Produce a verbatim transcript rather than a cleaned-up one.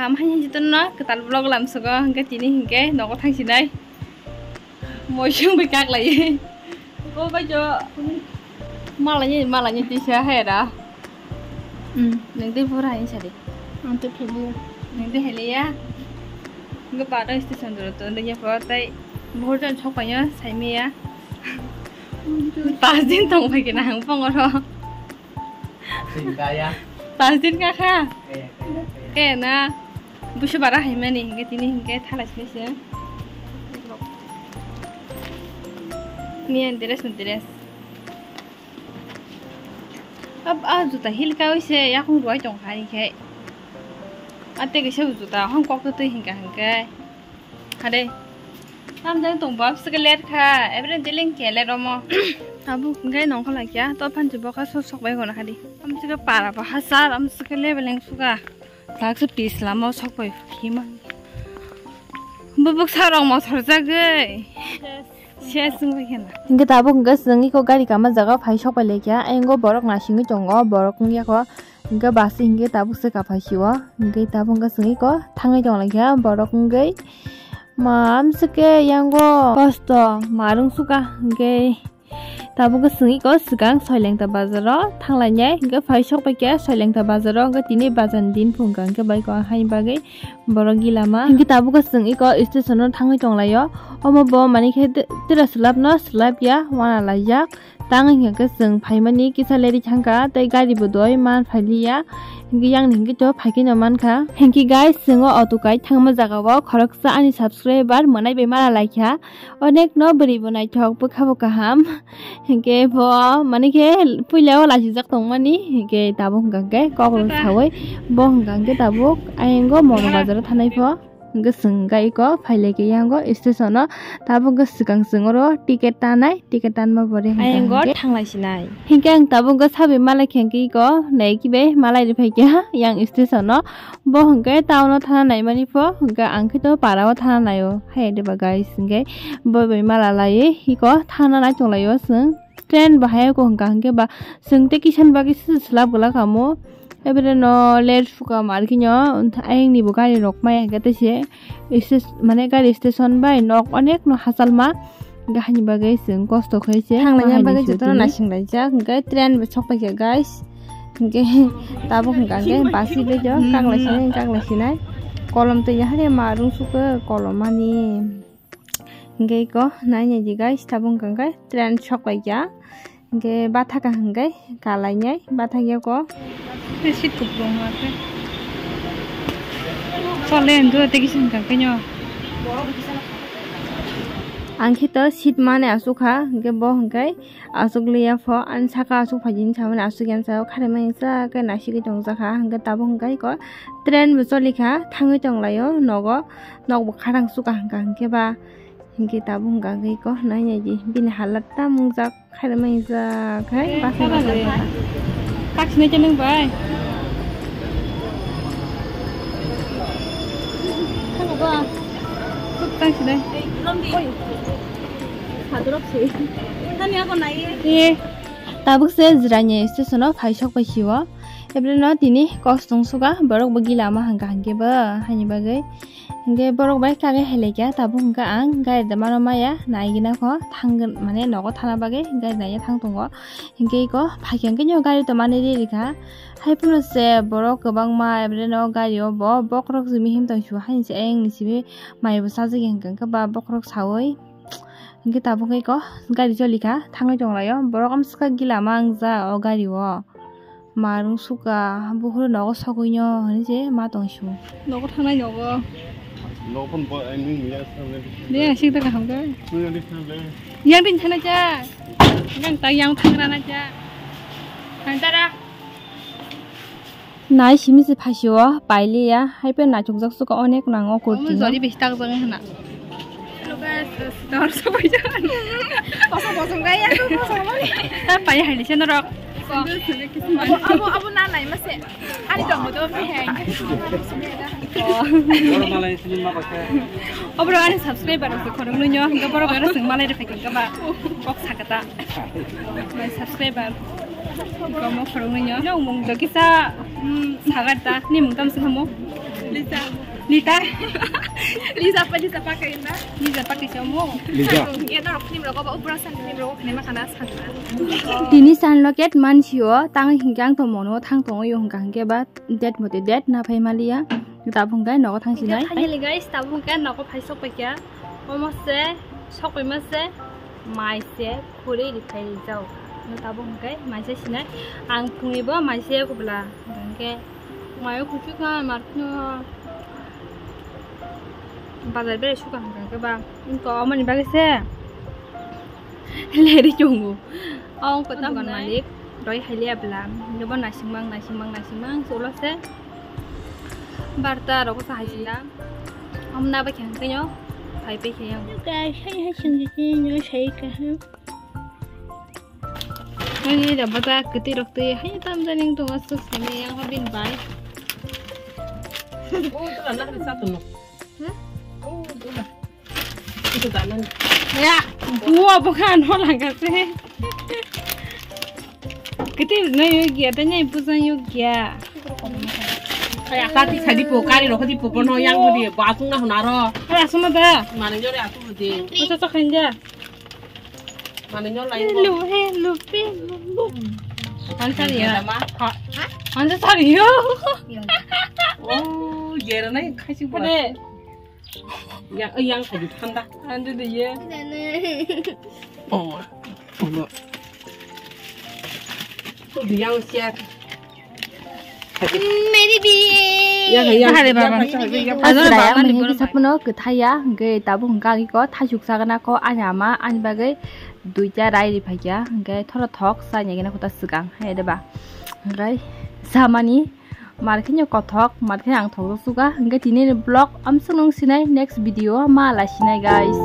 Am hai hai jito no kwtal vlog lam sugo, hingke tini hingke nogo thang sinai. Moisung bai kak lai. O bai jo. Malani, malani tisa hai da. Hmm. Nang dei pura hai sari. Ang te pheliya. Nang dei heliya. Hingke pada station duro to, nang ya pa tai. Bohor jon sok pai ya, sai me ya. Pas din tong pai kena hang pong oro. Pas din ka kha. Kaya, kaya, kaya. Kaya na. Busu bara hai mani hingke tini hingke thala sini se. Ni dress, ni dress. Ab, a juta heel ka oise yakung ruai tong kha ni khe. A te kaisa juta hong kok twi hingka hingke. Hade. Tam jang tong bab sike let kha. Every dealing ke let omo. Tabuk hingke nong kha laikya. To phan ji boka so sok bai gona khadi. Am sike para ba hasar, am sike le beleng suka. Taksa pis lama o sok bai hima. Bubuk sarong mothor jagwi. Ses wngwi kheno. Hingke tabuk hingke chwng iko gari kama jaga phai sok pai laikya. Ayang o borok nasingwi tongo, borok wngya kho. Hingke bus hingke tabuk se kaphai sio. Hingke tabuk hingke chwng iko thangwi tong laikya borok wngwi. Ma amsike yango kosto marung suka hingke. Tabuk chwng iko swkang Soilengta bazaro thanglainai, hingke phai sok pai khe Soilengta bazaro, hingke tini bazar ni din phung kha, hingke bai kok haini bagwi borok gilama. Hingke tabuk chwng iko station o thangwi tonglaio, omo bo mani khe tira swlap no swlap ya wana laijak. Tang hingke chwng phaimani kisa leri thangkha, tei gari bo doi man phailiya, hingke yang ni hingke to phaikhe no mankha. Hingke guys, chwng o auto kai thangma jaga o khoroksa ani subscriber mwnai bai mala laikha, onek no bwrwi bo naithok bwkha bo kaham. Hingke bo mani khe puila o lachijak tongmani, hingke tabuk hingka khe kok rok saui bo hingka khe tabuk ayang o Mono bazar o thanai pho hingke chwng kha iko phailai khe yang o station o tabuk hingke swkang chwng oro ticket tanai, ticket tanma pore hingka ayang o hingke thanglai sinai. Hingke ang tabuk hingke sabai malai khe hingke iko nai kibai malai ri phai kha yang station o. Bo hingke town o thana naimani pho, hingke ang khe to para o thana naio, hai de ba guys, hingke bo bai mala laiwi iko thana nai tonglaio chwng. Train bo hai ko hingka hingke ba chwng tei kisan bagwi se slap glak kamo, ebere no late suka mar khe no ayang ni bo gari rok maya hingke tei se mane gari station bai nok onek no hachal ma. Hingke haini bagwi chwng kosto khai se. Thanglaina bagwi jotono naising laijak, hingke train bo sok paikha, guys. Hingke tabuk hingka hingke basi bai jo kak lai sinai, kak lai sinai. Kolom twi ya hare ma rung sukha kolom ani. Hingke iko nai nai di, guys, tabuk hingka hingke train sok paikha. Hingke bathakha hingke kalainai, bathakya ko. Seat kuplung ma khe. Chole, dura tei kisa hingka khe nyo. Ang khe to seat mane asuk kha, hingke bo hingke asuk liya pho, ani saka asuk phaijin samani asuk yan sao, kharima hinsa khe naisik tongjak kha, hingke tabuk hingke ko train bo choli kha, thangwi tonglaio nogo, nok bo kharang suka hingka hingke ba, hingke tabuk hingka hingke ko nai nai di, bini halat ta mungjak. Khairokma injak hai. Eh, bus ni kala bus le. Taksi nai khe nung bai. Khairokma. Tuk taksi nai. Oi. Sadorok se. Tani ako nai. Eh. Tabuk se Jirani station o phai sok bai sio. Ebri no tini kosong suka borok bo gila ma hangka hangke bo haini bagwi. Hingke borok bai kage hai laikha, tabuk hingke ang gari da mano maya naigina kho thangwi mane nogo thana bagwi gari naiya thang tongo. Hingke iko phaikhe hingke nw gari to mani ri rikha. Hai phano se borok kwbangma eboni no gari o bo bokhorok simi him tong su hai se ayang ni simi mai bo sajagwi hingke hingke ba bokhorok sawi hingke tabuk iko gari cholikha thangwi tonglaio borok amswkha gila ma wngja o gari o. Marung suka, buhuru nogo sogwi no, hinui se ma tong su. Nogo thangnai nogo. Nogo phone bo, ai, nung ya sa le. De, ang sing ta kaham khe. Nung ya le sa le. Yang din thana cha. Yang ta yang thangra na cha. Ang tara. Nai simi se phasio, pailiya, hai pe nachukjak suka onek nango kurti. Omo jori bisi tak jang hana. Hello guys, star sabai jan. Kosong kosong gaya, kosong mani. Ta pai hai se norok. Abo, abo, abo na nai mase. Ani tong mo do mi hai. Obro ani subscriber se khorok nunyo, hingga borok aro sing malai rok hingga ba kok sakata. My subscriber. Hingga mo khorok nunyo. Nong mung do kisa, mm, sagar ta, ni mung tam se mo. Lisa. Lita. Lisa pa, Lisa pa kain na? Lisa pa kaisa mo. Lisa. Ye na rok film rok ba upra san film rok ne ma kana san na. Tini san loket man sio tang hingkang to mono thang tongo yo hingkang ke ba. Date mote date na phai maliya. Tabuk hwnkhe nogo thang sinai. Finally guys, tabuk hwnkhe nogo phai sok paikha. Omo se sok paima se mai se khuri ri phai rijao. No tabuk hwnkhe mai se sinai. Ang phungni bo mai se kubla. Hwnkhe mayo kuchuk na marno bazar bere suka hwnkhe ba. Inko omoni bagwi se. Leri chungo. Ong kota dogan malik roi haile abla. Jobo naisingmang, naisingmang, naisingmang, solo se. Barta rok sa haisila. Amna ba khyang kayo. Phai pe khyang. Guys, hai hai sing ji nyo sai ka ha. Ani da bata kiti rok te hai tam janing to asu sene yang ha bin bai. Oh, tu anak ni satu no. Hmm? Oh, tu lah. Ya, buah bukan orang kasi. Kiti na yugya, tanya ibu san yugya. Kaya kati sadi po, kari ro kati po, pono yang po di, batung na hunaro. Kaya asuma da. Mana jore atu di. Masa sa khanja. Mana nyol lai. Hello, hello, hello. Answer ya. Answer sorry yo. Oh, jera nai khasi bo. Kade. Yang, eh, yang tadi thanda. Ande de ye. Oh, oh. Yang siat. Meri bi. Yang, yang. Hare baba. Yang, yang. Aswraya mani bini sapuno kwthaya hwnkhe tabuk hwnkha iko thasuk sagana ko ani ama ani bagwi duita rai ri phaikya hwnkhe thoro thok sa nyagena kota swkang hai de ba. Hwnkhe samani. Mar khe no kothok, mar khe ang thok suga. Hwnkhe tini ni vlog amsuk nung sinai, next video ma la sinai, guys.